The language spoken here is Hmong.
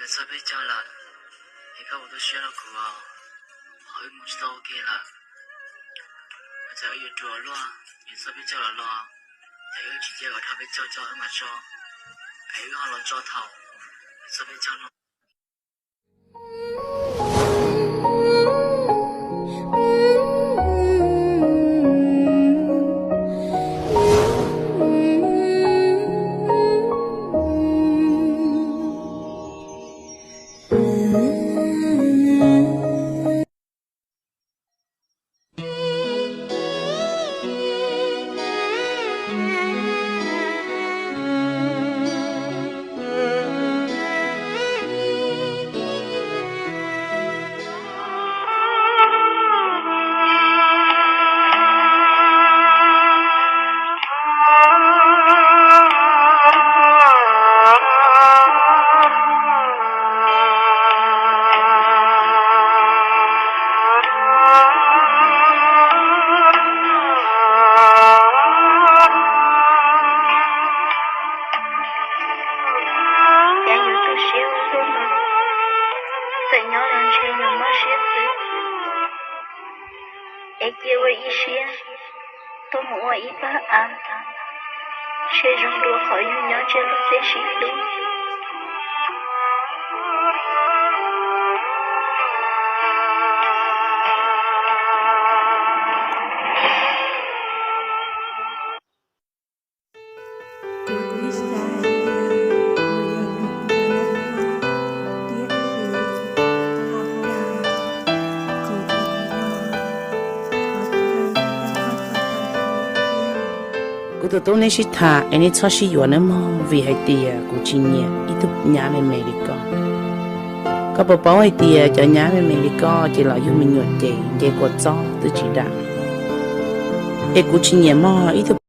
Txog peb caug lawm, es koj puas tu siab rau kuv os? Ho wb mus tsis tau ua ke lawm, ua cas wb yuav rua luaj? Yog txog peb caug lawm los, es wb tsis cia kom dhau peb caug coj wb mam tso, es wb ho los tso thaum txog peb caug no. Cas yus tu siab ua luaj no, txawm nyob los ntshe yus mob siab xwb. Es cia ua ib siab tuaj mus ua ib pab av, ntshe zoo dua qhov yus nyob ntshe luag tej sib hlub. Kuv tus tub, neb sib tham es neb txhob sib yuav nawb mog, vim hais tias kuv tsis nyiam ib tug nyab me me li koj. Koj puas paub hais tias cov nyab me me li koj ces los yug me nyuam ces nce kua txob twb tsis dam. Es kuv tsis nyiam mog, ib tug